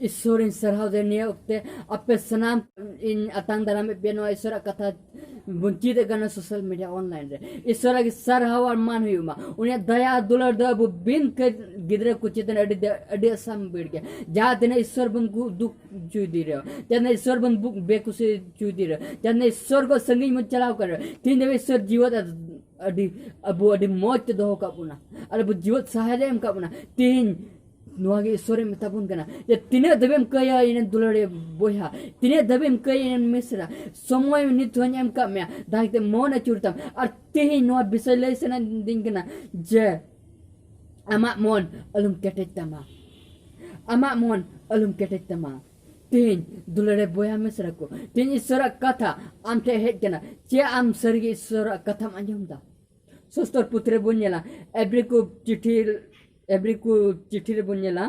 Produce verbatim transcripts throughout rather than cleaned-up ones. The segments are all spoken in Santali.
ᱤᱥᱥᱚᱨᱤᱧ ᱥᱟᱨᱦᱟᱣ ᱫᱮ ᱱᱤᱭᱟᱹ ᱚᱠᱛᱮ ᱟᱯᱮ ᱥᱟᱱᱟᱢ ᱤᱧ ᱟᱛᱟᱝ ᱫᱟᱨᱟᱢᱮᱫ ᱯᱮᱭᱟ ᱱᱚᱣᱟ ᱤᱥᱥᱚᱨᱟᱜ ᱠᱟᱛᱷᱟ ᱵᱚᱱ ᱪᱮᱫ ᱮᱫ ᱠᱟᱱᱟ ᱥᱳᱥᱟᱞ ᱢᱤᱰᱤᱭᱟ ᱚᱱᱞᱟᱭᱤᱱ ᱨᱮ᱾ ᱤᱥᱥᱚᱨᱟᱜ ᱜᱮ ᱥᱟᱨᱦᱟᱣ ᱟᱨ ᱢᱟᱱ ᱦᱩᱭᱩᱜ ᱢᱟ᱾ ᱩᱱᱤᱭᱟᱜ ᱫᱟᱭᱟ ᱟᱨ ᱫᱩᱞᱟᱹᱲ ᱫᱚ ᱟᱵᱚ ᱵᱤᱱ ᱠᱟᱹᱡ ᱜᱤᱫᱽᱨᱟᱹ ᱠᱚ ᱪᱮᱛᱟᱱ ᱟᱹᱰᱤ ᱫᱮ-, ᱟᱹᱰᱤ ᱟᱥᱟᱢ ᱵᱤᱲ ᱜᱮᱭᱟ᱾ ᱡᱟᱦᱟᱸ ᱛᱤᱱᱟᱹᱜ ᱤᱥᱥᱚᱨ ᱵᱚᱱ ᱜᱩ-, ᱫᱩᱠ ᱦᱚᱪᱚᱭᱮᱫᱮ ᱨᱮᱦᱚᱸ, ᱡᱟᱦᱟᱸ ᱛᱤᱱᱟᱹᱜ ᱤᱥᱥᱚᱨ ᱵᱚᱱ ᱵᱩ-, ᱵᱮᱠᱩᱥᱤ ᱦᱚᱪᱚᱭᱮᱫᱮ ᱨᱮᱦᱚᱸ, ᱡᱟᱦᱟᱸ ᱛᱤᱱᱟᱹᱜ ᱤᱥᱥᱚᱨ ᱠᱚ ᱥᱟᱺᱜᱤᱧ ᱵᱚᱱ ᱪᱟᱞᱟᱣ ᱠᱟᱱ ᱨᱮᱦᱚᱸ, ᱛᱮᱦᱮᱧ ᱫᱷᱟᱹᱵᱤᱡ ᱤᱥᱥᱚᱨ ᱡᱤᱣᱮᱫ ᱟᱹᱰᱤ, ᱟᱵᱚ ᱟᱹᱰᱤ ᱢᱚᱡᱽ ᱛᱮ ᱫᱚᱦᱚ ᱠᱟᱜ ᱵᱚᱱᱟ ᱟᱨ ᱟᱵᱚ ᱡᱤᱣᱮᱫ ᱥᱟᱦᱮᱫ ᱮ ᱮᱢ ᱠᱟᱜ ᱵᱚᱱᱟ᱾ ᱛᱮᱦᱮᱧ ᱱᱚᱣᱟ ᱜᱮ ᱤᱥᱥᱚᱨᱮ ᱢᱮᱛᱟ ᱵᱚᱱ ᱠᱟᱱᱟ ᱡᱮ, "ᱛᱤᱱᱟᱹᱜ ᱫᱷᱟᱹᱵᱤᱡ ᱮᱢ ᱠᱟᱹᱭᱟ ᱤᱧ ᱨᱮᱱ ᱫᱩᱞᱟᱹᱲᱤᱭᱟᱹ ᱵᱚᱭᱦᱟ, ᱛᱤᱱᱟᱹᱜ ᱫᱷᱟᱹᱵᱤᱡ ᱮᱢ ᱠᱟᱹᱭᱟ ᱤᱧ ᱨᱮᱱ ᱢᱤᱥᱨᱟ? ᱥᱚᱢᱚᱭ ᱱᱤᱛ ᱦᱚᱸᱧ ᱮᱢ ᱠᱟᱜ ᱢᱮᱭᱟ, ᱫᱟᱭᱟ ᱠᱟᱛᱮ ᱢᱚᱱ ᱟᱹᱪᱩᱨ ᱛᱟᱢ᱾" ᱟᱨ ᱛᱮᱦᱮᱧ ᱱᱚᱣᱟ ᱵᱤᱥᱚᱭ ᱞᱟᱹᱭ ᱥᱟᱱᱟᱭᱮᱫᱤᱧ ᱠᱟᱱᱟ ᱡᱮ, ᱟᱢᱟᱜ ᱢᱚᱱ ᱟᱞᱚᱢ ᱠᱮᱴᱮᱡ ᱛᱟᱢᱟ, ᱟᱢᱟᱜ ᱢᱚᱱ ᱟᱞᱚᱢ ᱠᱮᱴᱮᱡ ᱛᱟᱢᱟ᱾ ᱛᱮᱦᱮᱧ ᱫᱩᱞᱟᱹᱲᱤᱭᱟᱹ ᱵᱚᱭᱦᱟ ᱢᱤᱥᱨᱟ ᱠᱚ, ᱛᱮᱦᱮᱧ ᱤᱥᱥᱚᱨᱟᱜ ᱠᱟᱛᱷᱟ ᱟᱢ ᱴᱷᱮᱱ ᱦᱮᱡ ᱠᱟᱱᱟ, ᱪᱮᱫ ᱟᱢ ᱥᱟᱹᱨᱤᱜᱮ ᱤᱥᱥᱚᱨᱟᱜ ᱠᱟᱛᱷᱟᱢ ᱟᱸᱡᱚᱢ ᱮᱫᱟ? ᱥᱚᱥᱛᱚᱨ ᱯᱩᱛᱷᱤ ᱨᱮᱵᱚᱱ ᱧᱮᱞᱟ, ᱮᱵᱨᱤ ᱠᱚ ᱪᱤᱴᱷᱤ, ᱮᱵᱨᱤ ᱠᱚ ᱪᱤᱴᱷᱤ ᱨᱮᱵᱚᱱ ᱧᱮᱞᱟ,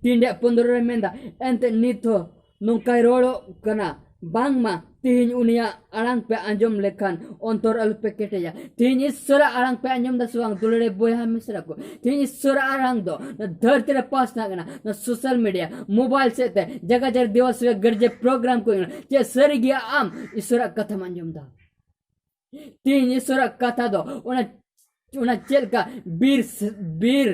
ᱛᱤᱱ ᱨᱮᱭᱟᱜ ᱯᱚᱱᱫᱽᱨᱚ ᱨᱮ ᱢᱮᱱᱫᱟ, ᱮᱱᱛᱮ ᱱᱤᱛ ᱦᱚᱸ ᱱᱚᱝᱠᱟᱭ ᱨᱚᱲᱚᱜ ᱠᱟᱱᱟ, ᱵᱟᱝᱢᱟ ᱛᱮᱦᱮᱧ ᱩᱱᱤᱭᱟᱜ ᱟᱲᱟᱝ ᱯᱮ ᱟᱸᱡᱚᱢ ᱞᱮᱠᱷᱟᱱ ᱚᱱᱛᱚᱨ ᱟᱞᱚᱯᱮ ᱠᱮᱴᱮᱡᱟ᱾ ᱛᱮᱦᱮᱧ ᱤᱥᱥᱚᱨᱟᱜ ᱟᱲᱟᱝ ᱯᱮ ᱟᱸᱡᱚᱢ ᱮᱫᱟ ᱥᱮ ᱵᱟᱝ, ᱫᱩᱞᱟᱹᱲᱤᱭᱟᱹ ᱵᱚᱭᱦᱟ ᱢᱤᱥᱨᱟ ᱠᱚ? ᱛᱮᱦᱮᱧ ᱤᱥᱥᱚᱨᱟᱜ ᱟᱲᱟᱝ ᱫᱚ ᱱᱚᱣᱟ ᱫᱷᱟᱹᱨᱛᱤ ᱨᱮ ᱯᱟᱥᱱᱟᱜ ᱠᱟᱱᱟ, ᱱᱚᱣᱟ ᱥᱳᱥᱟᱞ ᱢᱤᱰᱤᱭᱟ, ᱢᱳᱵᱟᱭᱤᱞ ᱥᱮᱫ ᱛᱮ ᱡᱟᱭᱜᱟ ᱡᱟᱭᱜᱟ ᱫᱤᱣᱟᱥ ᱨᱮ ᱜᱤᱨᱡᱟᱹ ᱯᱨᱳᱜᱨᱟᱢ ᱠᱚ ᱦᱩᱭᱩᱜ ᱠᱟᱱᱟ᱾ ᱪᱮᱫ ᱥᱟᱹᱨᱤ ᱜᱮ ᱟᱢ ᱤᱥᱥᱚᱨᱟᱜ ᱠᱟᱛᱷᱟᱢ ᱟᱸᱡᱚᱢ ᱮᱫᱟ? ᱛᱮᱦᱮᱧ ᱤᱥᱥᱚᱨᱟᱜ ᱠᱟᱛᱷᱟ ᱫᱚ ᱚᱱᱟ, ᱚᱱᱟ ᱪᱮᱫ ᱞᱮᱠᱟ ᱵᱤᱨ ᱥᱮ-, ᱵᱤᱨ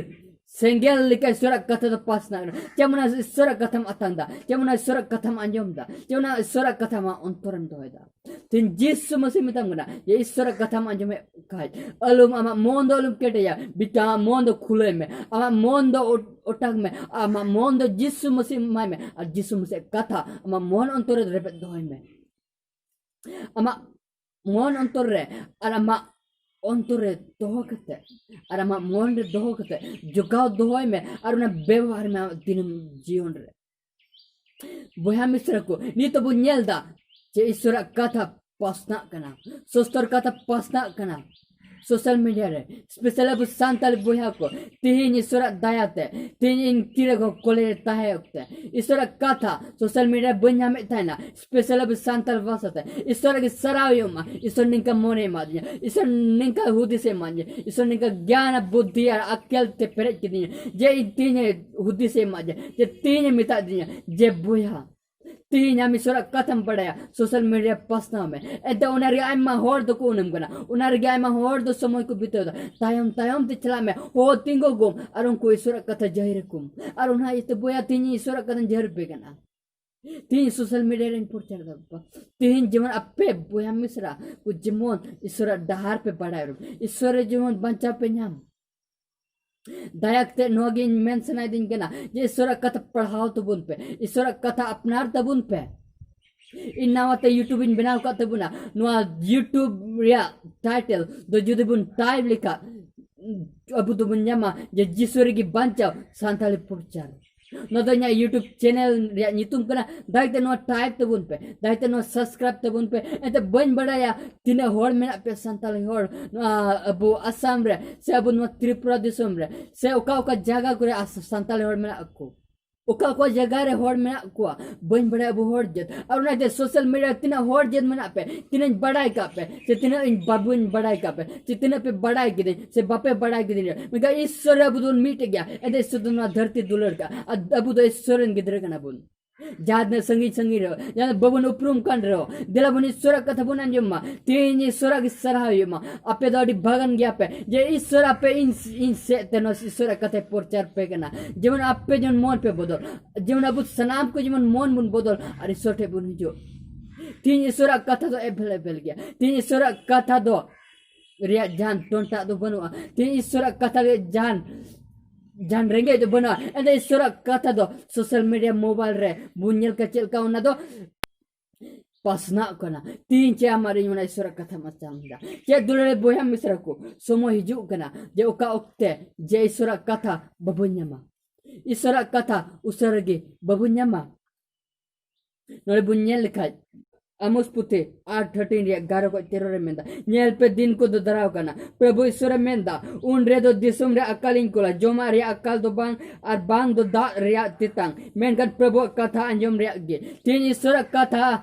ᱥᱮᱸᱜᱮᱞ ᱞᱮᱠᱟ ᱤᱥᱥᱚᱨᱟᱜ ᱠᱟᱛᱷᱟ ᱫᱚ ᱯᱟᱥᱱᱟᱜ ᱠᱟᱱᱟ᱾ ᱪᱮᱫ ᱚᱱᱟ ᱤᱥᱥᱚᱨᱟᱜ ᱠᱟᱛᱷᱟᱢ ᱟᱛᱟᱝ ᱫᱟ, ᱪᱮᱫ ᱚᱱᱟ ᱤᱥᱥᱚᱨᱟᱜ ᱠᱟᱛᱷᱟᱢ ᱟᱸᱡᱚᱢ ᱫᱟ, ᱪᱮᱫ ᱚᱱᱟ ᱤᱥᱥᱚᱨᱟᱜ ᱠᱟᱛᱷᱟ ᱟᱢᱟᱜ ᱚᱱᱛᱚᱨᱮᱢ ᱫᱚᱦᱚᱭ ᱫᱟ᱾ ᱛᱮᱦᱮᱧ ᱡᱤᱥᱩ ᱢᱟᱹᱥᱤ ᱢᱮᱛᱟᱢ ᱠᱟᱱᱟ ᱡᱮ ᱤᱥᱥᱚᱨᱟᱜ ᱠᱟᱛᱷᱟᱢ ᱟᱸᱡᱚᱢᱮᱫ ᱠᱷᱟᱡ, ᱟᱞᱚᱢ, ᱟᱢᱟᱜ ᱢᱚᱱ ᱫᱚ ᱟᱞᱚᱢ ᱠᱮᱴᱮᱡᱟ, ᱵᱤᱴᱟ ᱟᱢᱟᱜ ᱢᱚᱱ ᱫᱚ ᱠᱷᱩᱞᱟᱹᱭ ᱢᱮ, ᱟᱢᱟᱜ ᱢᱚᱱ ᱫᱚ ᱚ-, ᱚᱴᱟᱝ ᱢᱮ, ᱟᱢᱟᱜ ᱢᱚᱱ ᱫᱚ ᱡᱤᱥᱩ ᱢᱟᱹᱥᱤ ᱮᱢᱟᱭ ᱢᱮ, ᱟᱨ ᱡᱤᱥᱩ ᱢᱟᱹᱥᱤᱭᱟᱜ ᱠᱟᱛᱷᱟ ᱟᱢᱟᱜ ᱢᱚᱱ ᱚᱱᱛᱚᱨ ᱨᱮ ᱨᱮᱵᱮᱫ ᱫᱚᱦᱚᱭ ᱢᱮ᱾ ᱟᱢᱟᱜ ᱢᱚᱱ ᱚᱱᱛᱚᱨ ᱨᱮ, ᱟᱨ ᱟᱢᱟᱜ ᱚᱱᱛᱚᱨ ᱨᱮ ᱫᱚᱦᱚ ᱠᱟᱛᱮ, ᱟᱨ ᱟᱢᱟᱜ ᱢᱚᱱ ᱨᱮ ᱫᱚᱦᱚ ᱠᱟᱛᱮ ᱡᱚᱜᱟᱣ ᱫᱚᱦᱚᱭ ᱢᱮ, ᱟᱨ ᱚᱱᱟ ᱵᱮᱵᱚᱦᱟᱨ ᱢᱮ ᱟᱢᱟᱜ ᱫᱤᱱᱟᱹᱢ ᱡᱤᱭᱚᱱ ᱨᱮ᱾ ᱵᱚᱭᱦᱟ ᱢᱤᱥᱨᱟ ᱠᱚ, ᱱᱤᱛᱚᱜ ᱵᱚᱱ ᱧᱮᱞ ᱫᱟ ᱡᱮ ᱤᱥᱥᱚᱨᱟᱜ ᱠᱟᱛᱷᱟ ᱯᱟᱥᱱᱟᱜ ᱠᱟᱱᱟ, ᱥᱚᱥᱛᱚᱨ ᱠᱟᱛᱷᱟ ᱯᱟᱥᱱᱟᱜ ᱠᱟᱱᱟ᱾ ᱥᱳᱥᱟᱞ ᱢᱤᱰᱤᱭᱟ ᱨᱮ, ᱥᱯᱮᱥᱟᱞ ᱟᱵᱚ ᱥᱟᱱᱛᱟᱲ ᱵᱚᱭᱦᱟ ᱠᱚ, ᱛᱮᱦᱮᱧ ᱤᱥᱚᱨᱟᱜ ᱫᱟᱭᱟ ᱛᱮ, ᱛᱮᱦᱮᱧ ᱤᱧ ᱛᱤᱨᱮ ᱠᱚ ᱠᱚᱞᱮᱡᱽ ᱨᱮ ᱛᱟᱦᱮᱸ ᱚᱠᱛᱮ ᱤᱥᱚᱨᱟᱜ ᱠᱟᱛᱷᱟ ᱥᱳᱥᱟᱞ ᱢᱤᱰᱤᱭᱟ ᱨᱮ ᱵᱟᱹᱧ ᱧᱟᱢᱮᱫ ᱛᱟᱦᱮᱱᱟ᱾ ᱥᱯᱮᱥᱟᱞ ᱟᱵᱚ ᱥᱟᱱᱛᱟᱲ ᱵᱷᱟᱥᱟ ᱛᱮ ᱤᱥᱚᱨ ᱜᱮ ᱥᱟᱨᱦᱟᱣ ᱦᱩᱭᱩᱜ ᱢᱟ᱾ ᱤᱥᱚᱨ ᱱᱤᱝᱠᱟ ᱢᱚᱱᱮ ᱮᱢᱟᱫᱤᱧᱟ, ᱤᱥᱚᱨ ᱱᱤᱝᱠᱟ ᱦᱩᱫᱤᱥ ᱮ ᱮᱢᱟᱫᱤᱧᱟ, ᱤᱥᱚᱨ ᱱᱤᱝᱠᱟ ᱜᱮᱭᱟᱱ ᱟᱨ ᱵᱩᱫᱽᱫᱷᱤ ᱟᱨ ᱟᱠᱮᱞ ᱛᱮ ᱯᱮᱨᱮᱡ ᱠᱤᱫᱤᱧᱟ ᱡᱮ ᱤᱧ ᱛᱮᱦᱮᱧ ᱦᱩᱫᱤᱥ ᱮ ᱮᱢᱟᱫᱤᱧᱟ, ᱡᱮ ᱛᱮᱦᱮᱧ ᱮ ᱢᱮᱛᱟᱫᱤᱧᱟ ᱡᱮ ᱵᱚᱭᱦᱟ, ᱛᱮᱦᱮᱧ ᱟᱢ ᱤᱥᱚᱨᱟᱜ ᱠᱟᱛᱷᱟᱢ ᱵᱟᱲᱟᱭᱟ, ᱥᱳᱥᱟᱞ ᱢᱤᱰᱤᱭᱟ ᱯᱟᱥᱱᱟᱣ ᱢᱮ᱾ ᱮᱱᱛᱮ ᱚᱱᱟ ᱨᱮᱜᱮ ᱟᱭᱢᱟ ᱦᱚᱲ ᱫᱚᱠᱚ ᱩᱱᱩᱢ ᱠᱟᱱᱟ, ᱚᱱᱟ ᱨᱮᱜᱮ ᱟᱭᱢᱟ ᱦᱚᱲ ᱫᱚ ᱥᱚᱢᱚᱭ ᱠᱚ ᱵᱤᱛᱟᱹᱣ ᱮᱫᱟ᱾ ᱛᱟᱭᱚᱢ ᱛᱟᱭᱚᱢ ᱛᱮ ᱪᱟᱞᱟᱜ ᱢᱮ, ᱦᱚ ᱛᱤᱸᱜᱩ ᱠᱚᱢ ᱟᱨ ᱩᱱᱠᱩ ᱤᱥᱚᱨᱟᱜ ᱠᱟᱛᱷᱟ ᱡᱟᱹᱦᱤᱨ ᱟᱠᱚᱢ᱾ ᱟᱨ ᱚᱱᱟ ᱤᱭᱟᱹᱛᱮ ᱵᱚᱭᱦᱟ, ᱛᱮᱦᱮᱧ ᱤᱥᱚᱨᱟᱜ ᱠᱟᱛᱷᱟᱧ ᱡᱟᱹᱦᱤᱨ ᱟᱯᱮ ᱠᱟᱱᱟ᱾ ᱛᱮᱦᱮᱧ ᱥᱳᱥᱟᱞ ᱢᱤᱰᱤᱭᱟ ᱨᱮᱧ ᱯᱨᱚᱪᱟᱨ ᱮᱫᱟ ᱵᱟᱵᱟ᱾ ᱛᱮᱦᱮᱧ ᱡᱮᱢᱚᱱ ᱟᱯᱮ ᱵᱚᱭᱦᱟ ᱢᱤᱥᱨᱟ ᱠᱚ ᱡᱮᱢᱚᱱ ᱤᱥᱚᱨᱟᱜ ᱰᱟᱦᱟᱨ ᱯᱮ ᱵᱟᱲᱟᱭ ᱨᱮ, ᱤᱥᱚᱨ ᱨᱮ ᱡᱮᱢᱚᱱ ᱵᱟᱧᱪᱟᱣ ᱯᱮ ᱧᱟᱢ᱾ ᱫᱟᱭᱟ ᱠᱟᱛᱮ ᱱᱚᱣᱟ ᱜᱮ ᱤᱧ ᱢᱮᱱ ᱥᱟᱱᱟᱭᱮᱫᱤᱧ ᱠᱟᱱᱟ ᱡᱮ ᱤᱥᱚᱨᱟᱜ ᱠᱟᱛᱷᱟ ᱯᱟᱲᱦᱟᱣ ᱛᱟᱵᱚᱱ ᱯᱮ, ᱤᱥᱚᱨᱟᱜ ᱠᱟᱛᱷᱟ ᱟᱯᱱᱟᱨ ᱛᱟᱵᱚᱱ ᱯᱮ᱾ ᱤᱧ ᱱᱟᱣᱟ ᱛᱮ YouTube ᱤᱧ ᱵᱮᱱᱟᱣ ᱟᱠᱟᱫ ᱛᱟᱵᱚᱱᱟ᱾ ᱱᱚᱣᱟ YouTube ᱨᱮᱭᱟᱜ ᱴᱟᱭᱴᱮᱞ ᱫᱚ ᱡᱩᱫᱤ ᱵᱚᱱ ᱴᱟᱭᱤᱯ ᱞᱮᱠᱷᱟᱱ, ᱟᱵᱚ ᱫᱚᱵᱚᱱ ᱧᱟᱢᱟ ᱡᱮ ᱡᱤᱥᱩ ᱨᱮᱜᱮ ᱵᱟᱧᱪᱟᱣ ᱥᱟᱱᱛᱟᱲᱤ ᱯᱨᱚᱪᱟᱨ᱾ ᱱᱚᱣᱟ ᱫᱚ ᱤᱧᱟᱹᱜ YouTube ᱪᱮᱱᱮᱞ ᱨᱮᱭᱟᱜ ᱧᱩᱛᱩᱢ ᱠᱟᱱᱟ᱾ ᱫᱟᱭᱟ ᱠᱟᱛᱮ ᱱᱚᱣᱟ ᱴᱟᱭᱤᱯ ᱛᱟᱵᱚᱱ ᱯᱮ, ᱫᱟᱭᱟ ᱠᱟᱛᱮ ᱱᱚᱣᱟ ᱥᱟᱵᱥᱠᱨᱟᱭᱤᱵ ᱛᱟᱵᱚᱱ ᱯᱮ᱾ ᱮᱱᱛᱮ ᱵᱟᱹᱧ ᱵᱟᱲᱟᱭᱟ ᱛᱤᱱᱟᱹᱜ ᱦᱚᱲ ᱢᱮᱱᱟᱜ ᱯᱮ ᱥᱟᱱᱛᱟᱲᱤ ᱦᱚᱲ ᱱᱚᱣᱟ ᱟᱵᱚ ᱟᱥᱟᱢ ᱨᱮ, ᱥᱮ ᱟᱵᱚ ᱱᱚᱣᱟ ᱛᱨᱤᱯᱩᱨᱟ ᱫᱤᱥᱚᱢ ᱨᱮ, ᱥᱮ ᱚᱠᱟ ᱚᱠᱟ ᱡᱟᱭᱜᱟ ᱠᱚᱨᱮ ᱟᱥ-, ᱥᱟᱱᱛᱟᱲᱤ ᱦᱚᱲ ᱢᱮᱱᱟᱜ ᱠᱚ, ᱚᱠᱟ ᱚᱠᱟ ᱡᱟᱭᱜᱟ ᱨᱮ ᱦᱚᱲ ᱢᱮᱱᱟᱜ ᱠᱚᱣᱟ ᱵᱟᱹᱧ ᱵᱟᱲᱟᱭᱟ ᱟᱵᱚ ᱦᱚᱲ ᱡᱟᱹᱛ᱾ ᱟᱨ ᱚᱱᱟᱛᱮ ᱥᱳᱥᱟᱞ ᱢᱤᱰᱤᱭᱟ ᱨᱮ ᱛᱤᱱᱟᱹᱜ ᱦᱚᱲ ᱡᱟᱹᱛ ᱢᱮᱱᱟᱜ ᱯᱮ, ᱛᱤᱱᱟᱹᱜ ᱤᱧ ᱵᱟᱲᱟᱭ ᱠᱟᱜ ᱯᱮ, ᱥᱮ ᱛᱤᱱᱟᱹᱜ ᱤᱧ ᱵᱟᱵᱚᱧ ᱵᱟᱲᱟᱭ ᱠᱟᱜ ᱯᱮ, ᱥᱮ ᱛᱤᱱᱟᱹᱜ ᱯᱮ ᱵᱟᱲᱟᱭ ᱠᱤᱫᱤᱧ ᱥᱮ ᱵᱟᱯᱮ ᱵᱟᱲᱟᱭ ᱠᱤᱫᱤᱧ ᱨᱮ, ᱢᱮᱱᱠᱷᱟᱱ ᱤᱥᱚᱨ ᱨᱮ ᱟᱵᱚ ᱫᱚᱵᱚᱱ ᱢᱤᱫᱴᱮᱡ ᱜᱮᱭᱟ᱾ ᱮᱱᱛᱮ ᱤᱥᱚᱨ ᱫᱚ ᱱᱚᱣᱟ ᱫᱷᱟᱹᱨᱛᱤ ᱫᱩᱞᱟᱹᱲ ᱠᱟᱜᱼᱟ᱾ ᱟᱨ ᱟᱵᱚ ᱫᱚ ᱤᱥᱚᱨ ᱨᱮᱱ ᱜᱤᱫᱽᱨᱟᱹ ᱠᱟᱱᱟ ᱵᱚᱱ᱾ ᱡᱟᱦᱟᱸ ᱛᱤᱱᱟᱹᱜ ᱥᱟᱺᱜᱤᱧ ᱥᱟᱺᱜᱤᱧ ᱨᱮᱦᱚᱸ, ᱡᱟᱦᱟᱸ ᱛᱤᱱᱟᱹᱜ ᱵᱟᱵᱚᱱ ᱩᱯᱨᱩᱢ ᱠᱟᱱ ᱨᱮᱦᱚᱸ, ᱫᱮᱞᱟ ᱵᱚᱱ ᱤᱥᱚᱨᱟᱜ ᱠᱟᱛᱷᱟ ᱵᱚᱱ ᱟᱸᱡᱚᱢ ᱢᱟ᱾ ᱛᱮᱦᱮᱧ ᱤᱥᱚᱨᱟᱜ ᱜᱮ ᱥᱟᱨᱦᱟᱣ ᱦᱩᱭᱩᱜ ᱢᱟ᱾ ᱟᱯᱮ ᱫᱚ ᱟᱹᱰᱤ ᱵᱷᱟᱜᱟᱱ ᱜᱮᱭᱟ ᱯᱮ ᱡᱮ ᱤᱥᱚᱨ ᱟᱯᱮ ᱤᱧ, ᱤᱧ ᱥᱮᱫ ᱛᱮ ᱱᱚᱣᱟ ᱤᱥᱚᱨᱟᱜ ᱠᱟᱛᱷᱟᱭ ᱯᱨᱚᱪᱟᱨ ᱯᱮ ᱠᱟᱱᱟ᱾ ᱡᱮᱢᱚᱱ ᱟᱯᱮ ᱡᱮᱢᱚᱱ ᱢᱚᱱ ᱯᱮ ᱵᱚᱫᱚᱞ, ᱡᱮᱢᱚᱱ ᱟᱵᱚ ᱥᱟᱱᱟᱢ ᱠᱚ ᱡᱮᱢᱚᱱ ᱢᱚᱱ ᱵᱚᱱ ᱵᱚᱫᱚᱞ ᱟᱨ ᱤᱥᱚᱨ ᱴᱷᱮᱱ ᱵᱚᱱ ᱦᱤᱡᱩᱜ᱾ ᱛᱮᱦᱮᱧ ᱤᱥᱚᱨᱟᱜ ᱠᱟᱛᱷᱟ ᱫᱚ ᱮᱵᱮᱞᱮᱵᱮᱞ ᱜᱮᱭᱟ᱾ ᱛᱮᱦᱮᱧ ᱤᱥᱚᱨᱟᱜ ᱠᱟᱛᱷᱟ ᱫᱚ ᱨᱮᱭᱟᱜ ᱡᱟᱦᱟᱱ ᱴᱚᱱᱴᱟ ᱫᱚ ᱵᱟᱹᱱᱩᱜᱼᱟ᱾ ᱛᱮᱦᱮᱧ ᱤᱥᱚᱨᱟᱜ ᱠᱟᱛᱷᱟ ᱨᱮᱭᱟᱜ ᱡᱟᱦᱟᱱ, ᱡᱟᱦᱟᱱ ᱨᱮᱸᱜᱮᱡ ᱫᱚ ᱵᱟᱹᱱᱩᱜᱼᱟ᱾ ᱮᱱᱛᱮ ᱤᱥᱚᱨᱟᱜ ᱠᱟᱛᱷᱟ ᱫᱚ ᱥᱳᱥᱟᱞ ᱢᱤᱰᱤᱭᱟ, ᱢᱳᱵᱟᱭᱤᱞ ᱨᱮ ᱵᱚᱱ ᱧᱮᱞ ᱠᱟᱜ ᱪᱮᱫ ᱞᱮᱠᱟ ᱚᱱᱟ ᱫᱚ ᱯᱟᱥᱱᱟᱜ ᱠᱟᱱᱟ᱾ ᱛᱮᱦᱮᱧ ᱪᱮ ᱟᱢᱟᱜ ᱨᱤᱧ ᱚᱱᱟ ᱤᱥᱚᱨᱟᱜ ᱠᱟᱛᱷᱟ ᱢᱟ ᱪᱟᱝ ᱫᱟ᱾ ᱪᱮᱫ ᱫᱩᱞᱟᱹᱲ ᱵᱚᱭᱦᱟ ᱢᱤᱥᱨᱟ ᱠᱚ, ᱥᱚᱢᱚᱭ ᱦᱤᱡᱩᱜ ᱠᱟᱱᱟ ᱡᱮ ᱚᱠᱟ ᱚᱠᱛᱮ ᱡᱮ ᱤᱥᱚᱨᱟᱜ ᱠᱟᱛᱷᱟ ᱵᱟᱵᱚᱱ ᱧᱟᱢᱟ᱾ ᱤᱥᱚᱨᱟᱜ ᱠᱟᱛᱷᱟ ᱩᱥᱟᱹᱨᱟ ᱜᱮ ᱵᱟᱵᱚᱱ ᱧᱟᱢᱟ᱾ ᱱᱚᱰᱮ ᱵᱚᱱ ᱧᱮᱞ ᱞᱮᱠᱷᱟᱡ, ᱟᱢᱳᱥ ᱯᱩᱛᱷᱤ ᱟᱴ ᱛᱷᱟᱨᱴᱤᱱ ᱨᱮᱭᱟᱜ ᱮᱜᱟᱨᱚ ᱠᱷᱚᱱ ᱛᱮᱨᱚ ᱨᱮ ᱢᱮᱱᱫᱟ, "ᱧᱮᱞ ᱯᱮ, ᱫᱤᱱ ᱠᱚ ᱫᱚ ᱫᱟᱨᱟᱣ ᱠᱟᱱᱟ, ᱯᱨᱚᱵᱷᱩ ᱤᱥᱚᱨᱮ ᱢᱮᱱᱫᱟ, ᱩᱱ ᱨᱮᱫᱚ ᱫᱤᱥᱚᱢ ᱨᱮ ᱟᱠᱟᱞᱤᱧ ᱠᱳᱞᱟ, ᱡᱚᱢᱟᱜ ᱨᱮᱭᱟᱜ ᱟᱠᱟᱞ ᱫᱚ ᱵᱟᱝ, ᱟᱨ ᱵᱟᱝ ᱫᱚ ᱫᱟᱜ ᱨᱮᱭᱟᱜ ᱛᱮᱛᱟᱝ, ᱢᱮᱱᱠᱷᱟᱱ ᱯᱨᱚᱵᱷᱩᱣᱟᱜ ᱠᱟᱛᱷᱟ ᱟᱸᱡᱚᱢ ᱨᱮᱭᱟᱜ ᱜᱮ᱾" ᱛᱮᱦᱮᱧ ᱤᱥᱚᱨᱟᱜ ᱠᱟᱛᱷᱟ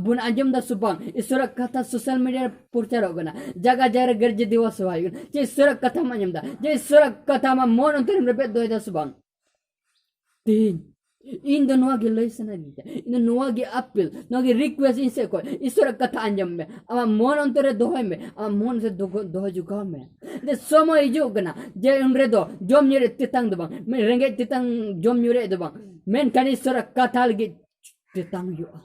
ᱵᱚᱱ ᱟᱸᱡᱚᱢ ᱫᱟ ᱥᱮ ᱵᱟᱝ? ᱤᱥᱚᱨᱟᱜ ᱠᱟᱛᱷᱟ ᱥᱳᱥᱟᱞ ᱢᱤᱰᱤᱭᱟ ᱨᱮ ᱯᱨᱚᱪᱟᱨᱚᱜ ᱠᱟᱱᱟ, ᱡᱟᱭᱜᱟ ᱡᱟᱭᱜᱟ ᱨᱮ ᱜᱤᱨᱡᱟᱹ ᱫᱤᱵᱚᱥ ᱦᱚᱦᱚ ᱦᱩᱭᱩᱜ ᱠᱟᱱᱟ᱾ ᱪᱮ ᱤᱥᱚᱨᱟᱜ ᱠᱟᱛᱷᱟᱢ ᱟᱸᱡᱚᱢ ᱫᱟ? ᱪᱮ ᱤᱥᱚᱨᱟᱜ ᱠᱟᱛᱷᱟ ᱟᱢᱟᱜ ᱢᱚᱱ ᱚᱱᱛᱚᱨᱮᱢ ᱨᱮᱵᱮᱫ ᱫᱚᱦᱚᱭ ᱫᱟ ᱥᱮ ᱵᱟᱝ? ᱛᱮᱦᱮᱧ ᱤᱧ ᱫᱚ ᱱᱚᱣᱟ ᱜᱮ ᱞᱟᱹᱭ ᱥᱟᱱᱟᱭᱤᱧ ᱠᱟᱱᱟ, ᱤᱧ ᱫᱚ ᱱᱚᱣᱟ ᱜᱮ ᱟᱯᱤᱞ, ᱱᱚᱣᱟ ᱜᱮ ᱨᱤᱠᱩᱭᱮᱥᱴ ᱤᱧ ᱥᱮᱫ ᱠᱷᱚᱱ, ᱤᱥᱚᱨᱟᱜ ᱠᱟᱛᱷᱟ ᱟᱸᱡᱚᱢ ᱢᱮ, ᱟᱢᱟᱜ ᱢᱚᱱ ᱚᱱᱛᱚᱨ ᱨᱮ ᱫᱚᱦᱚᱭ ᱢᱮ, ᱟᱢᱟᱜ ᱢᱚᱱ ᱨᱮ ᱫᱚᱦᱚ, ᱫᱚᱦᱚ ᱡᱚᱜᱟᱣ ᱢᱮ᱾ ᱡᱮ ᱥᱚᱢᱚᱭ ᱦᱤᱡᱩᱜ ᱠᱟᱱᱟ, ᱡᱮ ᱩᱱ ᱨᱮᱫᱚ ᱡᱚᱢ ᱧᱩ ᱨᱮ ᱛᱮᱛᱟᱝ ᱫᱚ ᱵᱟᱝ, ᱢᱤᱫ ᱨᱮᱸᱜᱮᱡ ᱛᱮᱛᱟᱝ ᱡᱚᱢ ᱧᱩ ᱨᱮ ᱫᱚ ᱵᱟᱝ, ᱢᱮᱱᱠᱷᱟᱱ ᱤᱥᱚᱨᱟᱜ ᱠᱟᱛᱷᱟ ᱞᱟᱹᱜᱤᱫ ᱛᱮᱛᱟᱝ ᱦᱩᱭᱩᱜᱼᱟ,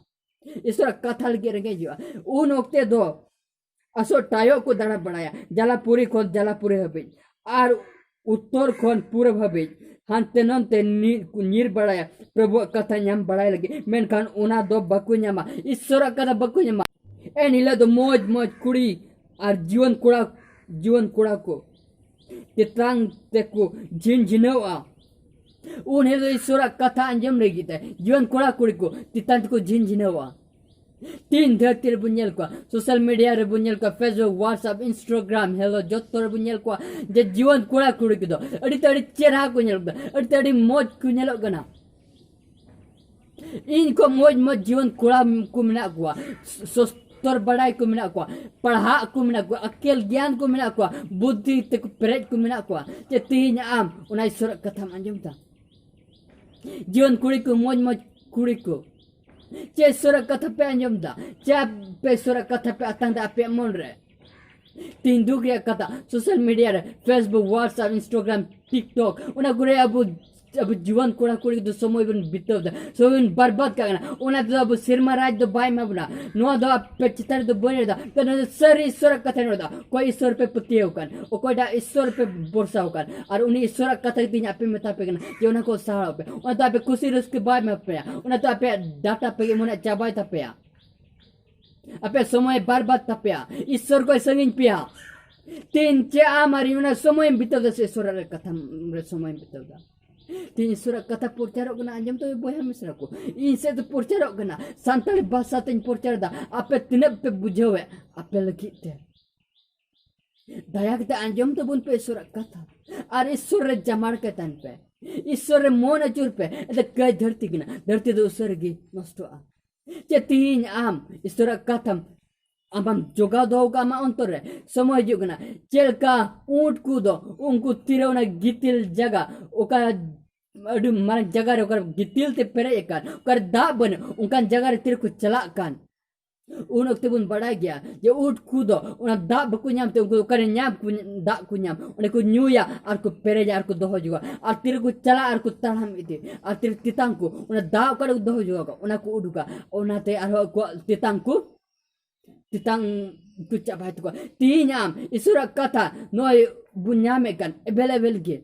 ᱤᱥᱚᱨᱟᱜ ᱠᱟᱛᱷᱟ ᱞᱟᱹᱜᱤᱫ ᱨᱮᱸᱜᱮᱡ ᱦᱩᱭᱩᱜᱼᱟ᱾ ᱩᱱ ᱚᱠᱛᱮ ᱫᱚ ᱟᱥᱚᱜ ᱴᱟᱭᱚᱜ ᱠᱚ ᱫᱟᱬᱟ ᱵᱟᱲᱟᱭᱟ, ᱡᱟᱞᱟᱯᱩᱨᱤ ᱠᱷᱚᱱ ᱡᱟᱞᱟᱯᱩᱨᱤ ᱦᱟᱹᱵᱤᱡ, ᱟᱨ ᱩᱛᱛᱚᱨ ᱠᱷᱚᱱ ᱯᱩᱨᱩᱵ ᱦᱟᱹᱵᱤᱡ ᱦᱟᱱᱛᱮ ᱱᱚᱱᱛᱮ ᱧᱤ-, ᱧᱤᱨ ᱵᱟᱲᱟᱭᱟ, ᱯᱨᱚᱵᱷᱩᱣᱟᱜ ᱠᱟᱛᱷᱟ ᱧᱟᱢ ᱵᱟᱲᱟᱭ ᱞᱟᱹᱜᱤᱫ, ᱢᱮᱱᱠᱷᱟᱱ ᱚᱱᱟ ᱫᱚ ᱵᱟᱠᱚ ᱧᱟᱢᱟ, ᱤᱥᱚᱨᱟᱜ ᱠᱟᱛᱷᱟ ᱵᱟᱠᱚ ᱧᱟᱢᱟ᱾ ᱮᱱ ᱦᱤᱞᱳᱜ ᱫᱚ ᱢᱚᱡᱽ ᱢᱚᱡᱽ ᱠᱩᱲᱤ ᱟᱨ ᱡᱩᱣᱟᱹᱱ ᱠᱚᱲᱟ, ᱡᱩᱣᱟᱹᱱ ᱠᱚᱲᱟ ᱠᱚ ᱛᱮᱛᱟᱝ ᱛᱮᱠᱚ ᱡᱷᱤᱱᱡᱷᱤᱱᱟᱹᱣᱟ᱾ ᱩᱱ ᱦᱤᱞᱳᱜ ᱤᱥᱚᱨᱟᱜ ᱠᱟᱛᱷᱟ ᱟᱸᱡᱚᱢ ᱞᱟᱹᱜᱤᱫ ᱛᱮ ᱡᱩᱣᱟᱹᱱ ᱠᱚᱲᱟ ᱠᱩᱲᱤ ᱠᱚ ᱛᱮᱛᱟᱝ ᱛᱮᱠᱚ ᱡᱷᱤᱱᱡᱷᱤᱱᱟᱹᱣᱟ᱾ ᱛᱤᱱ ᱫᱷᱟᱹᱨᱛᱤ ᱨᱮᱵᱚᱱ ᱧᱮᱞ ᱠᱚᱣᱟ, ᱥᱳᱥᱟᱞ ᱢᱤᱰᱤᱭᱟ ᱨᱮᱵᱚᱱ ᱧᱮᱞ ᱠᱚᱣᱟ, Facebook, WhatsApp, Instagram, ᱦᱮᱞᱳ, ᱡᱚᱛᱚ ᱨᱮᱵᱚᱱ ᱧᱮᱞ ᱠᱚᱣᱟ ᱡᱮ ᱡᱩᱣᱟᱹᱱ ᱠᱚᱲᱟ ᱠᱩᱲᱤ ᱠᱚᱫᱚ ᱟᱹᱰᱤ ᱛᱮ ᱟᱹᱰᱤ ᱪᱮᱦᱨᱟ ᱠᱚ ᱧᱮᱞᱚᱜ ᱠᱟᱱᱟ, ᱟᱹᱰᱤ ᱛᱮ ᱟᱹᱰᱤ ᱢᱚᱡᱽ ᱠᱚ ᱧᱮᱞᱚᱜ ᱠᱟᱱᱟ᱾ ᱤᱧ ᱠᱷᱚᱱ ᱢᱚᱡᱽ ᱢᱚᱡᱽ ᱡᱩᱣᱟᱹᱱ ᱠᱚᱲᱟ ᱠᱚ ᱢᱮᱱᱟᱜ ᱠᱚᱣᱟ, ᱥᱚᱥᱛᱚᱨ ᱵᱟᱲᱟᱭ ᱠᱚ ᱢᱮᱱᱟᱜ ᱠᱚᱣᱟ, ᱯᱟᱲᱦᱟᱜ ᱠᱚ ᱢᱮᱱᱟᱜ ᱠᱚᱣᱟ, ᱟᱹᱠᱤᱞ ᱜᱮᱭᱟᱱ ᱠᱚ ᱢᱮᱱᱟᱜ ᱠᱚᱣᱟ, ᱵᱩᱫᱽᱫᱷᱤ ᱛᱮᱠᱚ ᱯᱮᱨᱮᱡ ᱠᱚ ᱢᱮᱱᱟᱜ ᱠᱚᱣᱟ᱾ ᱪᱮᱫ ᱛᱮᱦᱮᱧ ᱟᱢ ᱚᱱᱟ ᱤᱥᱚᱨᱟᱜ ᱠᱟᱛᱷᱟᱢ ᱟᱸᱡᱚᱢ ᱮᱫᱟ? ᱡᱩᱣᱟᱹᱱ ᱠᱩᱲᱤ ᱠᱚ, ᱢᱚᱡᱽ ᱢᱚᱡᱽ ᱠᱩᱲᱤ ᱠᱚ, ᱪᱮᱫ ᱤᱥᱚᱨᱟᱜ ᱠᱟᱛᱷᱟ ᱯᱮ ᱟᱸᱡᱚᱢ ᱮᱫᱟ? ᱪᱮᱫ ᱟᱯᱮ ᱤᱥᱚᱨᱟᱜ ᱠᱟᱛᱷᱟ ᱯᱮ ᱟᱛᱟᱝ ᱮᱫᱟ ᱟᱯᱮᱭᱟᱜ ᱢᱚᱱ ᱨᱮ? ᱛᱮᱦᱮᱧ ᱫᱩᱠ ᱨᱮᱭᱟᱜ ᱠᱟᱛᱷᱟ, ᱥᱳᱥᱟᱞ ᱢᱤᱰᱤᱭᱟ ᱨᱮ, Facebook, WhatsApp, Instagram, TikTok, ᱚᱱᱟ ᱠᱚᱨᱮ ᱟᱵᱚ, ᱟᱵᱚ ᱡᱩᱣᱟᱹᱱ ᱠᱚᱲᱟ ᱠᱩᱲᱤ ᱫᱚ ᱥᱚᱢᱚᱭ ᱵᱚᱱ ᱵᱤᱛᱟᱹᱣ ᱮᱫᱟ, ᱥᱚᱢᱚᱭ ᱵᱚᱱ ᱵᱟᱨᱵᱟᱫ ᱠᱟᱜ ᱠᱟᱱᱟ᱾ ᱚᱱᱟ ᱛᱮᱫᱚ ᱟᱵᱚ ᱥᱮᱨᱢᱟ ᱨᱟᱡᱽ ᱫᱚ ᱵᱟᱭ ᱮᱢᱟ ᱵᱚᱱᱟ᱾ ᱱᱚᱣᱟ ᱫᱚ ᱟᱯᱮ ᱪᱮᱛᱟᱱ ᱨᱮᱫᱚ ᱵᱟᱹᱧ ᱨᱚᱲ ᱮᱫᱟ, ᱱᱚᱣᱟ ᱫᱚ ᱥᱟᱹᱨᱤ ᱤᱥᱚᱨᱟᱜ ᱠᱟᱛᱷᱟᱧ ᱨᱚᱲ ᱮᱫᱟ᱾ ᱚᱠᱚᱭ ᱤᱥᱚᱨ ᱯᱮ ᱯᱟᱹᱛᱭᱟᱹᱣ ᱠᱟᱱ, ᱚᱠᱚᱭᱴᱟᱜ ᱤᱥᱚᱨ ᱯᱮ ᱵᱷᱚᱨᱥᱟᱣ ᱠᱟᱱ, ᱟᱨ ᱩᱱᱤ ᱤᱥᱚᱨᱟᱜ ᱠᱟᱛᱷᱟ ᱜᱮ ᱛᱮᱦᱮᱧ ᱟᱯᱮ ᱢᱮᱛᱟ ᱯᱮ ᱠᱟᱱᱟ ᱡᱮ ᱚᱱᱟ ᱠᱚ ᱥᱟᱦᱟᱣ ᱯᱮ᱾ ᱚᱱᱟ ᱫᱚ ᱟᱯᱮ ᱠᱩᱥᱤ ᱨᱟᱹᱥᱠᱟᱹ ᱵᱟᱭ ᱮᱢᱟ ᱯᱮᱭᱟ, ᱚᱱᱟ ᱫᱚ ᱟᱯᱮᱭᱟᱜ ᱰᱟᱴᱟ ᱯᱮ ᱮᱢᱚᱱᱟ ᱪᱟᱵᱟᱭ ᱛᱟᱯᱮᱭᱟ᱾ ᱟᱯᱮ ᱥᱚᱢᱚᱭ ᱵᱟᱨᱵᱟᱫ ᱛᱟᱯᱮᱭᱟ, ᱤᱥᱚᱨ ᱠᱷᱚᱱ ᱥᱟᱺᱜᱤᱧ ᱯᱮᱭᱟ᱾ ᱛᱤᱱ ᱪᱮ ᱟᱢ ᱟᱨ ᱤᱧ ᱚᱱᱟ ᱥᱚᱢᱚᱭᱮᱢ ᱵᱤᱛᱟᱹᱣ ᱫᱟ ᱥᱮ ᱤᱥᱚᱨ ᱨᱮ ᱠᱟᱛᱷᱟ ᱨᱮ ᱥᱚᱢᱚᱭᱮᱢ ᱵᱤᱛᱟᱹᱣ ᱫᱟ? ᱛᱮᱦᱮᱧ ᱤᱥᱚᱨᱟᱜ ᱠᱟᱛᱷᱟ ᱯᱨᱚᱪᱟᱨᱚᱜ ᱠᱟᱱᱟ, ᱟᱸᱡᱚᱢ ᱛᱟᱵᱚ ᱵᱚᱭᱦᱟ ᱢᱤᱥᱨᱟ ᱠᱚ, ᱤᱧ ᱥᱮᱫ ᱛᱮ ᱯᱨᱚᱪᱟᱨᱚᱜ ᱠᱟᱱᱟ, ᱥᱟᱱᱛᱟᱲᱤ ᱵᱷᱟᱥᱟ ᱛᱮᱧ ᱯᱨᱚᱪᱟᱨ ᱮᱫᱟ, ᱟᱯᱮ ᱛᱤᱱᱟᱹᱜ ᱯᱮ ᱵᱩᱡᱷᱟᱹᱣᱮᱫ ᱟᱯᱮ ᱞᱟᱹᱜᱤᱫ ᱛᱮ᱾ ᱫᱟᱭᱟ ᱠᱟᱛᱮ ᱟᱸᱡᱚᱢ ᱛᱟᱵᱚᱱ ᱯᱮ ᱤᱥᱚᱨᱟᱜ ᱠᱟᱛᱷᱟ, ᱟᱨ ᱤᱥᱚᱨ ᱨᱮ ᱡᱟᱢᱟᱲ ᱠᱟᱛᱟᱱ ᱯᱮ, ᱤᱥᱚᱨ ᱨᱮ ᱢᱚᱱ ᱟᱹᱪᱩᱨ ᱯᱮ᱾ ᱮᱱᱛᱮ ᱠᱟᱹᱭ ᱫᱷᱟᱹᱨᱛᱤ ᱠᱟᱱᱟ, ᱫᱷᱟᱹᱨᱛᱤ ᱫᱚ ᱩᱥᱟᱹᱨᱟ ᱜᱮ ᱱᱚᱥᱴᱚᱜᱼᱟ᱾ ᱪᱮᱫ ᱛᱮᱦᱮᱧ ᱟᱢ ᱤᱥᱚᱨᱟᱜ ᱠᱟᱛᱷᱟᱢ ᱟᱢᱟᱢ ᱡᱚᱜᱟᱣ ᱫᱚᱦᱚ ᱠᱟᱜᱼᱟ ᱟᱢᱟᱜ ᱚᱱᱛᱚᱨ ᱨᱮ? ᱥᱚᱢᱚᱭ ᱦᱤᱡᱩᱜ ᱠᱟᱱᱟ, ᱪᱮᱫ ᱞᱮᱠᱟ ᱩᱸᱴ ᱠᱚᱫᱚ ᱩᱱᱠᱩ ᱛᱤᱨᱮ ᱚᱱᱟ ᱜᱤᱛᱤᱞ ᱡᱟᱭᱜᱟ, ᱚᱠᱟ ᱟᱹᱰᱤ ᱢᱟᱨᱟᱝ ᱡᱟᱭᱜᱟ ᱨᱮ, ᱚᱠᱟᱨᱮ ᱜᱤᱛᱤᱞ ᱛᱮ ᱯᱮᱨᱮᱡ ᱟᱠᱟᱱ, ᱚᱠᱟᱨᱮ ᱫᱟᱜ ᱵᱟᱹᱱᱩᱜ, ᱚᱱᱠᱟᱱ ᱡᱟᱭᱜᱟ ᱨᱮ ᱛᱤᱨᱮ ᱠᱚ ᱪᱟᱞᱟᱜ ᱠᱟᱱ, ᱩᱱ ᱚᱠᱛᱮ ᱵᱚᱱ ᱵᱟᱲᱟᱭ ᱜᱮᱭᱟ ᱡᱮ ᱩᱸᱴ ᱠᱚᱫᱚ ᱚᱱᱟ ᱫᱟᱜ ᱵᱟᱠᱚ ᱧᱟᱢ ᱛᱮ, ᱩᱱᱠᱩ ᱚᱠᱟᱨᱮ ᱧᱟᱢ ᱠᱚ, ᱫᱟᱜ ᱠᱚ ᱧᱟᱢ, ᱚᱸᱰᱮ ᱠᱚ ᱧᱩᱭᱟ ᱟᱨ ᱠᱚ ᱯᱮᱨᱮᱡᱟ ᱟᱨ ᱠᱚ ᱫᱚᱦᱚ ᱡᱚᱜᱟ, ᱟᱨ ᱛᱤᱨᱮ ᱠᱚ ᱪᱟᱞᱟᱜᱼᱟ ᱟᱨ ᱠᱚ ᱛᱟᱲᱟᱢ ᱤᱫᱤ, ᱟᱨ ᱛᱤᱨᱮ ᱛᱮᱛᱟᱝ ᱠᱚ, ᱚᱱᱟ ᱫᱟᱜ ᱚᱠᱟᱨᱮ ᱠᱚ ᱫᱚᱦᱚ ᱡᱚᱜᱟ, ᱚᱱᱟ ᱠᱚ ᱩᱰᱩᱠᱟ᱾ ᱚᱱᱟᱛᱮ ᱟᱨᱦᱚᱸ ᱟᱠᱚᱣᱟᱜ ᱛᱮᱛᱟᱝ ᱠᱚ, ᱛᱮᱛᱟᱝ ᱠᱚ ᱪᱟᱵᱟᱭ ᱛᱟᱠᱚᱣᱟ᱾ ᱛᱮᱦᱮᱧ ᱟᱢ ᱤᱥᱚᱨᱟᱜ ᱠᱟᱛᱷᱟ ᱱᱚᱜᱼᱚᱭ ᱵᱚᱱ ᱧᱟᱢᱮᱫ ᱠᱟᱱ ᱮᱵᱮᱞ ᱮᱵᱮᱞ ᱜᱮ,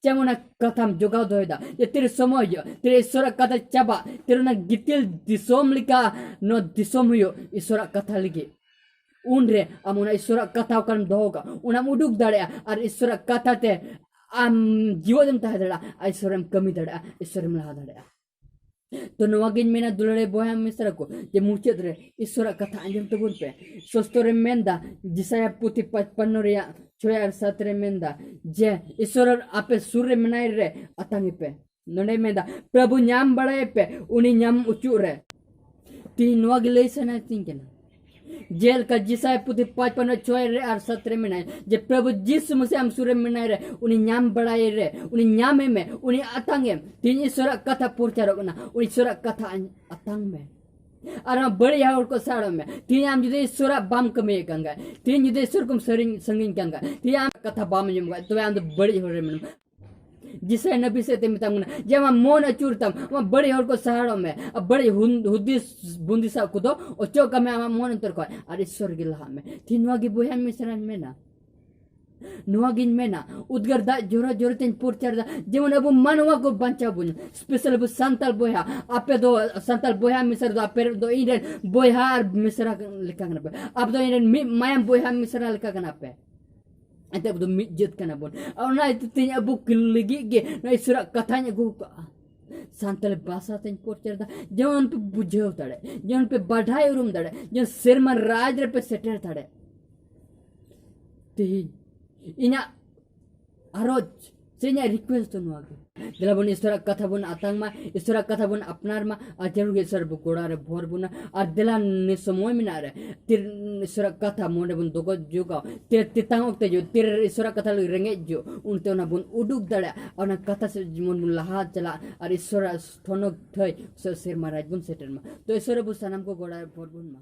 ᱪᱮᱫ ᱚᱱᱟ ᱠᱟᱛᱷᱟᱢ ᱡᱚᱜᱟᱣ ᱫᱚᱦᱚᱭᱮᱫᱟ ᱡᱮ ᱛᱤᱨᱮ ᱥᱚᱢᱚᱭ ᱦᱩᱭᱩᱜᱼᱟ, ᱛᱤᱨᱮ ᱤᱥᱚᱨᱟᱜ ᱠᱟᱛᱷᱟ ᱪᱟᱵᱟᱜ, ᱛᱤᱨᱮ ᱚᱱᱟ ᱜᱤᱛᱤᱞ ᱫᱤᱥᱚᱢ ᱞᱮᱠᱟ ᱱᱚᱣᱟ ᱫᱤᱥᱚᱢ ᱦᱩᱭᱩᱜ ᱤᱥᱚᱨᱟᱜ ᱠᱟᱛᱷᱟ ᱞᱟᱹᱜᱤᱫ? ᱩᱱᱨᱮ ᱟᱢ ᱚᱱᱟ ᱤᱥᱚᱨᱟᱜ ᱠᱟᱛᱷᱟ ᱚᱠᱟᱨᱮᱢ ᱫᱚᱦᱚ ᱠᱟᱜᱼᱟ, ᱚᱱᱟᱢ ᱩᱰᱩᱠ ᱫᱟᱲᱮᱭᱟᱜᱼᱟ, ᱟᱨ ᱤᱥᱚᱨᱟᱜ ᱠᱟᱛᱷᱟ ᱛᱮ ᱟᱢ ᱡᱤᱣᱮᱫ ᱮᱢ ᱛᱟᱦᱮᱸ ᱫᱟᱲᱮᱭᱟᱜᱼᱟ, ᱟᱨ ᱤᱥᱚᱨᱮᱢ ᱠᱟᱹᱢᱤ ᱫᱟᱲᱮᱭᱟᱜᱼᱟ, ᱤᱥᱚᱨᱮᱢ ᱞᱟᱦᱟ ᱫᱟᱲᱮᱭᱟᱜᱼᱟ᱾ ᱛᱚ ᱱᱚᱣᱟ ᱜᱤᱧ ᱢᱮᱱᱟ, ᱫᱩᱞᱟᱹᱲᱤᱭᱟᱹ ᱵᱚᱭᱦᱟ ᱢᱤᱥᱨᱟ ᱠᱚ, ᱡᱮ ᱢᱩᱪᱟᱹᱫ ᱨᱮ ᱤᱥᱚᱨᱟᱜ ᱠᱟᱛᱷᱟ ᱟᱸᱡᱚᱢ ᱛᱟᱵᱚᱱ ᱯᱮ᱾ ᱥᱚᱥᱛᱚ ᱨᱮ ᱢᱮᱱᱫᱟ, ᱡᱤᱥᱟᱭᱟ ᱯᱩᱛᱷᱤ ᱯᱟᱸᱪᱯᱟᱱᱱᱚ ᱨᱮᱭᱟᱜ ᱪᱷᱚᱭ ᱟᱨ ᱥᱟᱛ ᱨᱮ ᱢᱮᱱᱫᱟ ᱡᱮ ᱤᱥᱚᱨ ᱟᱯᱮ ᱥᱩᱨ ᱨᱮ ᱢᱮᱱᱟᱭ ᱨᱮ ᱟᱛᱟᱝ ᱮᱯᱮ᱾ ᱱᱚᱰᱮ ᱢᱮᱱᱫᱟ, ᱯᱨᱚᱵᱷᱩ ᱧᱟᱢ ᱵᱟᱲᱟᱭᱮᱯᱮ ᱩᱱᱤ ᱧᱟᱢ ᱚᱪᱚᱜ ᱨᱮ᱾ ᱛᱤᱦᱤᱧ ᱱᱚᱣᱟ ᱜᱮ ᱞᱟᱹᱭ ᱥᱟᱱᱟᱭᱮᱫᱤᱧ ᱠᱟᱱᱟ᱾ ᱡᱮᱞᱮᱠᱟ ᱡᱤᱥᱟᱭ ᱯᱩᱛᱷᱤ ᱯᱟᱸᱪᱯᱟᱱᱱᱚ ᱪᱷᱚᱭ ᱨᱮ ᱟᱨ ᱥᱟᱛ ᱨᱮ ᱢᱮᱱᱟᱭᱟ ᱡᱮ ᱯᱨᱚᱵᱷᱩ ᱡᱤᱥᱩ ᱢᱟᱥᱤ ᱟᱢ ᱥᱩᱨ ᱨᱮ ᱢᱮᱱᱟᱭ ᱨᱮ, ᱩᱱᱤ ᱧᱟᱢ ᱵᱟᱲᱟᱭ ᱨᱮ, ᱩᱱᱤ ᱧᱟᱢᱮ ᱢᱮ, ᱩᱱᱤ ᱟᱛᱟᱝ ᱮᱢ᱾ ᱛᱤᱦᱤᱧ ᱤᱥᱚᱨᱟᱜ ᱠᱟᱛᱷᱟ ᱯᱨᱚᱪᱟᱨᱚᱜ ᱠᱟᱱᱟ, ᱩᱱᱤ ᱤᱥᱚᱨᱟᱜ ᱠᱟᱛᱷᱟ ᱟᱧ-, ᱟᱛᱟᱝ ᱢᱮ᱾ ᱟᱨ ᱟᱢ ᱵᱟᱹᱲᱤᱡ ᱦᱚᱲ ᱠᱚ ᱥᱟᱦᱟᱲᱚᱜ ᱢᱮ᱾ ᱛᱤᱦᱤᱧ ᱟᱢ ᱡᱩᱫᱤ ᱤᱥᱚᱨᱟᱜ ᱵᱟᱢ ᱠᱟᱹᱢᱤᱭᱮᱫ ᱠᱟᱱ ᱠᱷᱟᱡ, ᱛᱤᱦᱤᱧ ᱡᱩᱫᱤ ᱤᱥᱚᱨ ᱠᱚᱢ ᱥᱟᱹᱨᱤᱧ-, ᱥᱟᱺᱜᱤᱧ ᱠᱟᱱ ᱠᱷᱟᱡ, ᱛᱤᱦᱤᱧ ᱟᱢ ᱠᱟᱛᱷᱟ ᱵᱟᱢ ᱟᱸᱡᱚᱢ ᱠᱷᱟᱡ, ᱛᱚᱵᱮ ᱟᱢ ᱫᱚ ᱵᱟᱹᱲᱤᱡ ᱦᱚᱲ ᱨᱮ ᱢᱮᱱᱟᱢᱟ᱾ ᱡᱤᱥᱟᱭ ᱱᱟᱵᱤ ᱥᱮᱫ ᱛᱮ ᱢᱮᱛᱟᱢ ᱠᱟᱱᱟ ᱡᱮ ᱟᱢᱟᱜ ᱢᱚᱱ ᱟᱹᱪᱩᱨ ᱛᱟᱢ, ᱟᱢᱟᱜ ᱵᱟᱹᱲᱤᱡ ᱦᱚᱲ ᱠᱚ ᱥᱟᱦᱟᱲᱚᱜ ᱢᱮ, ᱟᱨ ᱵᱟᱹᱲᱤᱡ ᱦᱩᱱ-, ᱦᱩᱫᱤᱥ ᱵᱩᱸᱫᱤᱥᱟᱜ ᱠᱚᱫᱚ ᱚᱪᱚᱜ ᱠᱟᱜ ᱢᱮ ᱟᱢᱟᱜ ᱢᱚᱱ ᱚᱱᱛᱚᱨ ᱠᱷᱚᱱ, ᱟᱨ ᱤᱥᱥᱚᱨ ᱜᱮ ᱞᱟᱦᱟᱜ ᱢᱮ᱾ ᱛᱤᱦᱤᱧ ᱱᱚᱣᱟ ᱜᱮ ᱵᱚᱭᱦᱟ ᱢᱤᱥᱨᱟᱧ ᱢᱮᱱᱟ, ᱱᱚᱣᱟ ᱜᱤᱧ ᱢᱮᱱᱟ, ᱩᱫᱽᱜᱟᱹᱨ ᱫᱟᱜ ᱡᱚᱨᱚ ᱡᱚᱨᱚ ᱛᱮᱧ ᱯᱨᱚᱪᱟᱨ ᱮᱫᱟ, ᱡᱮᱢᱚᱱ ᱟᱵᱚ ᱢᱟᱱᱣᱟ ᱠᱚ ᱵᱟᱧᱪᱟᱣ ᱵᱚᱱ, special ᱟᱵᱚ ᱥᱟᱱᱛᱟᱲ ᱵᱚᱭᱦᱟ, ᱟᱯᱮ ᱫᱚ ᱥᱟᱱᱛᱟᱲ ᱵᱚᱭᱦᱟ ᱢᱤᱥᱨᱟ ᱫᱚ, ᱟᱯᱮ ᱫᱚ ᱤᱧ ᱨᱮᱱ ᱵᱚᱭᱦᱟ ᱟᱨ ᱢᱤᱥᱨᱟ ᱞᱮᱠᱟ ᱠᱟᱱᱟ ᱯᱮ, ᱟᱯᱮ ᱫᱚ ᱤᱧ ᱨᱮᱱ ᱢᱤᱫ ᱢᱟᱭᱟᱢ ᱵᱚᱭᱦᱟ ᱢᱤᱥᱨᱟ ᱞᱮᱠᱟ ᱠᱟᱱᱟ ᱯᱮ᱾ ᱮᱱᱛᱮ ᱟᱵᱚ ᱫᱚ ᱢᱤᱫ ᱡᱟᱹᱛ ᱠᱟᱱᱟ ᱵᱚᱱ᱾ ᱚᱱᱟ ᱤᱭᱟᱹᱛᱮ ᱛᱮᱦᱮᱧ ᱟᱵᱚ ᱠᱚ ᱞᱟᱹᱜᱤᱫ ᱜᱮ ᱱᱚᱣᱟ ᱤᱥᱚᱨᱟᱜ ᱠᱟᱛᱷᱟᱧ ᱟᱹᱜᱩ ᱠᱟᱜᱼᱟ᱾ ᱥᱟᱱᱛᱟᱲᱤ ᱵᱷᱟᱥᱟ ᱛᱮᱧ ᱯᱨᱚᱪᱟᱨ ᱮᱫᱟ, ᱡᱮᱢᱚᱱ ᱯᱮ ᱵᱩᱡᱷᱟᱹᱣ ᱫᱟᱲᱮᱭᱟᱜ, ᱡᱮᱢᱚᱱ ᱯᱮ ᱵᱟᱰᱟᱭ ᱩᱨᱩᱢ ᱫᱟᱲᱮᱭᱟᱜ, ᱡᱮᱢᱚᱱ ᱥᱮᱨᱢᱟ ᱨᱟᱡᱽ ᱨᱮᱯᱮ ᱥᱮᱴᱮᱨ ᱫᱟᱲᱮᱭᱟᱜ᱾ ᱛᱮᱦᱮᱧ ᱤᱧᱟᱹᱜ ᱟᱨᱚᱡᱽ ᱥᱮ ᱤᱧᱟᱹᱜ ᱨᱤᱠᱩᱭᱮᱥᱴ ᱫᱚ ᱱᱚᱣᱟ ᱜᱮ, ᱫᱮᱞᱟ ᱵᱚᱱ ᱤᱥᱚᱨᱟᱜ ᱠᱟᱛᱷᱟ ᱵᱚᱱ ᱟᱛᱟᱝ ᱢᱟ, ᱤᱥᱚᱨᱟᱜ ᱠᱟᱛᱷᱟ ᱵᱚᱱ ᱟᱯᱱᱟᱨ ᱢᱟ, ᱟᱨ ᱡᱟᱹᱨᱩᱲ ᱜᱮ ᱤᱥᱚᱨ ᱟᱵᱚ ᱜᱚᱲᱟ ᱨᱮ ᱵᱷᱚᱨ ᱵᱚᱱᱟ᱾ ᱟᱨ ᱫᱮᱞᱟ ᱱᱤᱭᱟᱹ ᱥᱚᱢᱚᱭ ᱢᱮᱱᱟᱜ ᱨᱮ ᱛᱤᱨ ᱤᱥᱚᱨᱟᱜ ᱠᱟᱛᱷᱟ ᱢᱚᱱᱮ ᱵᱚᱱ ᱫᱚᱜᱚ ᱡᱚᱜᱟᱣ, ᱛᱤᱨ ᱛᱮᱛᱟᱝ ᱚᱠᱛᱮ ᱡᱚ ᱛᱤᱨ ᱤᱥᱚᱨᱟᱜ ᱠᱟᱛᱷᱟ ᱞᱟᱹᱜᱤᱫ ᱨᱮᱸᱜᱮᱡ ᱡᱚ, ᱩᱱᱛᱮ ᱚᱱᱟ ᱵᱚᱱ ᱩᱰᱩᱠ ᱫᱟᱲᱮᱭᱟᱜᱼᱟ᱾ ᱚᱱᱟ ᱠᱟᱛᱷᱟ ᱥᱮᱫ ᱡᱮᱢᱚᱱ ᱵᱚᱱ ᱞᱟᱦᱟ ᱪᱟᱞᱟᱜ ᱟᱨ ᱤᱥᱚᱨᱟᱜ ᱛᱷᱚᱱᱚᱠ ᱴᱷᱟᱹᱭ ᱥᱮ ᱥᱮᱨᱢᱟ ᱨᱟᱡᱽ ᱵᱚᱱ ᱥᱮᱴᱮᱨ ᱢᱟ᱾ ᱛᱚ ᱤᱥᱚᱨ ᱟᱵᱚ ᱥᱟᱱᱟᱢ ᱠᱚ ᱜᱚᱲᱟ ᱨᱮ ᱵᱷᱚᱨ ᱵᱚᱱ ᱢᱟ᱾